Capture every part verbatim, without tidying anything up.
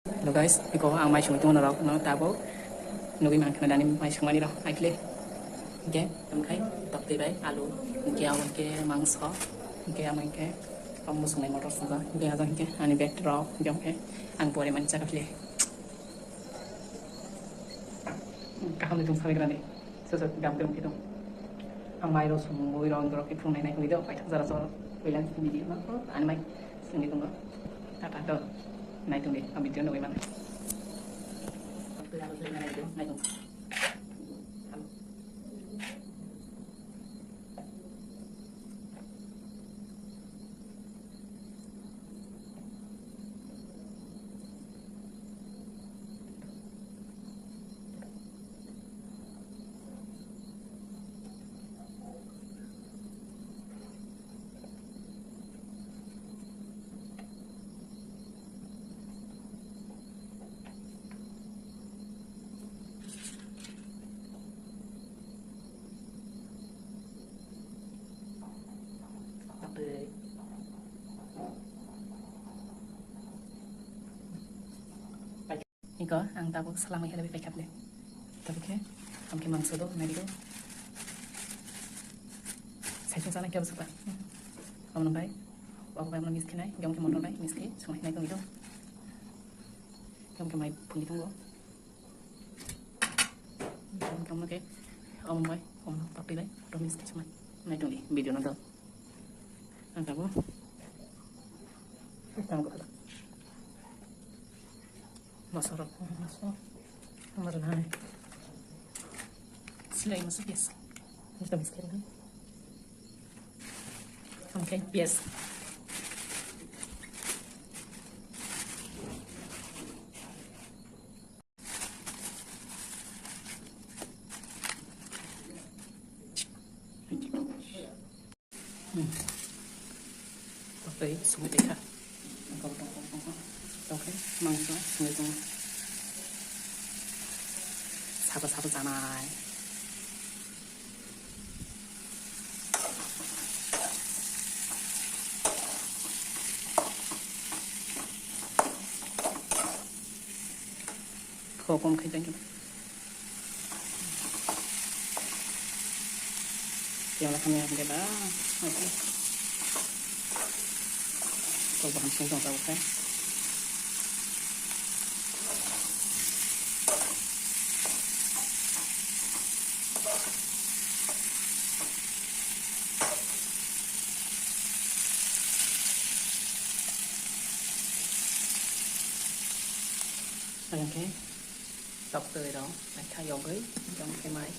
Hello guys, iko ang mai songwi tongo norok no tabuk nugwi mankha dani mai songmani rok ai khle. Hingke tamo khai tokti bai alu, hingke abo hingke mangso, hingke amo hingke omo songnai motor songkha, hingke ajo hingke ani bag rok, hingke ang pore mani chakha khle. Kaham ni tong sabi grani. Sosok gam gam khe tong. Ang mai rok sumui rok dorok khe phunuknai nai hwnwi do, paithak jora jora puila video no ani mai songwi tongo. Tata do nai tongdi, ang video nugwi mano. Nai tong. Iko ang tabuk salamwi helai paikha le. Tabuk khe, ang khe mangso do, nai do. Saichung sana khe bwswk ta. Omo nang bai. Obo bai mix khe nai, jong khe motor bai mix khe, songnai nai tong do. Jong khe mai phungi tongo. Jong khe omo khe, omo bai, omo tokti bai, ro mix khe songnai. Nai tong di, video no do. Ang tabuk. Tang ko. Masarok, masarok. Amar nai. Silai masuk, yes. Kita miskin kan? Okay, yes. Hmm. Tei songwi tongkha. Tongkha, tongkha, tongkha. Tongkha, mangso songwi tongo. Sabo, sabo janai. Kho kom khai tongkha. Yang lakham yang keda. Oke. Kau bahan sing song tahu kan? Oke. Tok twi rok naikha yogwi, jong khe mai.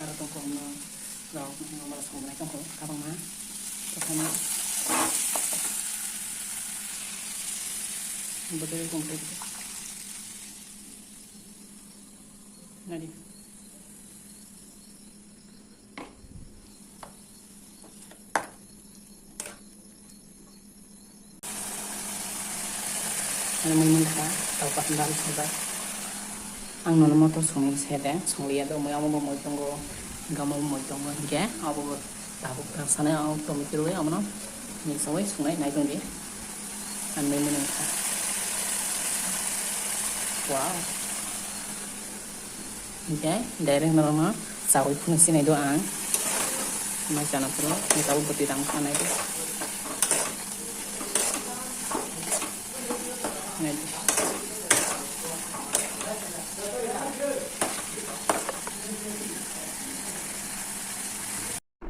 Aro tongkha omo rok, omo rok songnai tongkha kabangma. Tongkha ma. Bwtwi tongkha. Nadi. Ano mui mankha, tau kaham dal sojak. Ang nono motor songwi se de, songliya do, mui amo bo mui tongo, gamo bo mui tongo, hinkhe abo bo tabuk tak sani ang tomi kirwi amono mui songwi songnai nai tongdi. Ang mui mankha. Wow. Hinkhe direct norokno chawi phunuk sinai do ang. Mai chana phuru, hinkhe tabuk bwtwi tang kha nai do. Nai do.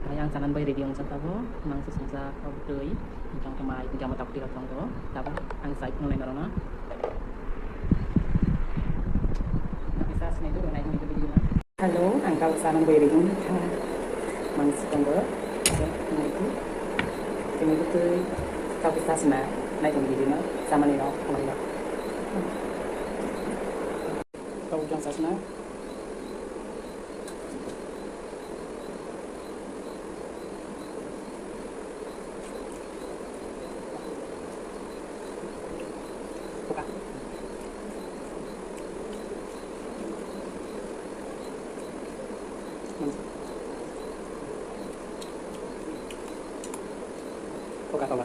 Mai ang chanani bai ready wngjak tabuk, mangso swngjak, tabuk twi, hwnkhe mai, hwnkhe amo tabuk twi rok tongo, tabuk ang chai phunuknai norokno. Nokha sa sinai do, nai hwnwi video no. Hello, ang tabuk chanani bai ready wngkha, mangso tongo, nai di, tini twi, tabuk sa sina, nai hwnwi video no, chamani rok, khlai rok. Tabuk jang sa sina. Coca-Cola.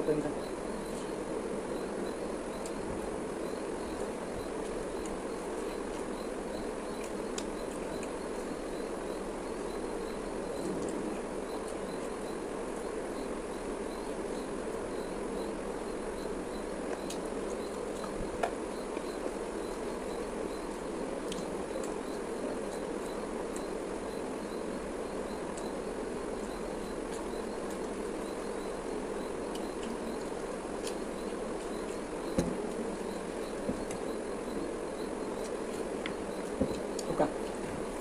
Buka.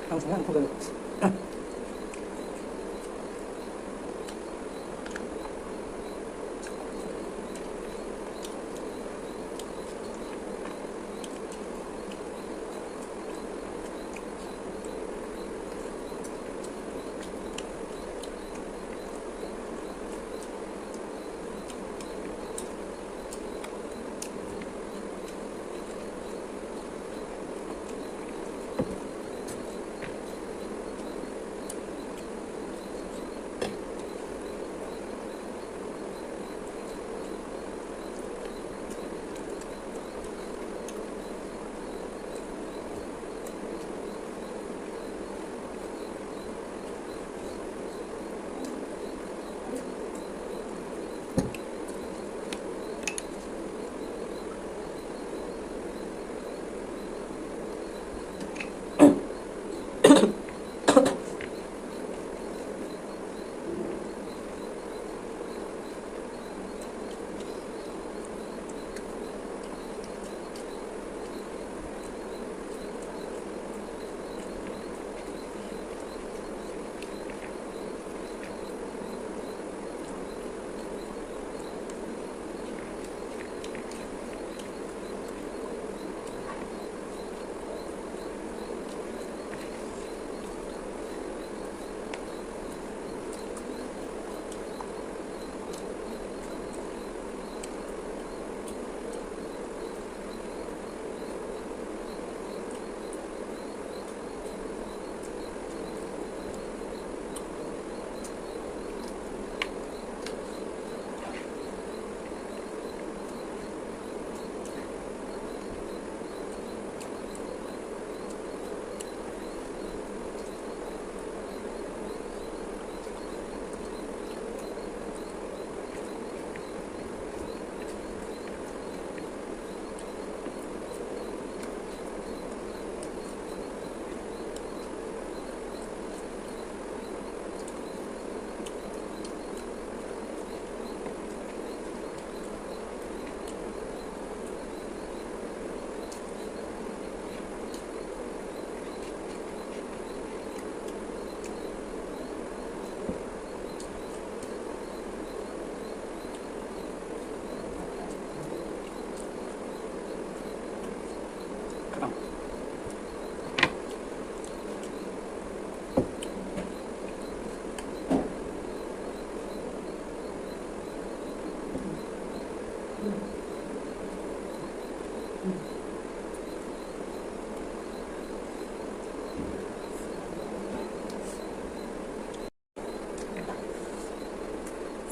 Ang sana ang buka.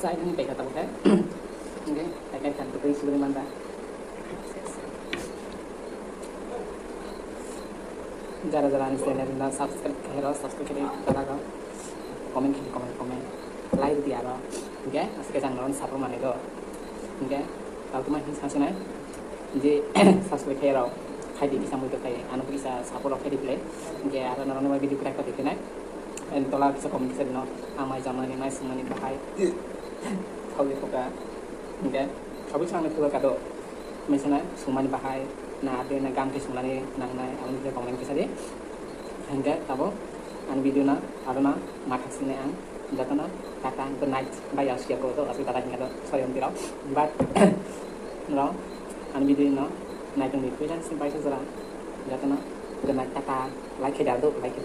Chai nang paikha tabuk khe. Hingke paikha khan twi sugri manda. Jara jara ani channel no subscribe khe ro, subscribe khe ro, comment khe comment, comment, like di aro. Hingke aswk khe chang non support manwi do. Hingke Tao tuma hin sa sinai je subscribe khai rok khai di kisa mui to khai ano kisa support rok khai di play. Hingke aro norok no video krak krak khe nai. En tola kisa comment kisa dino. Amai jamani mai sumani bahai. Kau di phoka. Hingke kau bisa nang phoka kado. Mai sana sumani bahai. Na ade na gam khe sumani nang nai. Amo kisa comment kisa di. Hingke tabo ani video na aro na mathak sini ang. Jotono tata, good night. Bai, ya, siya ko to, asli tata hinga to, sorry, om tirao. But, no, ani video no, naitung di, kuilan sin paisa jora. Jotono, good night, tata, like khe da do, like khe.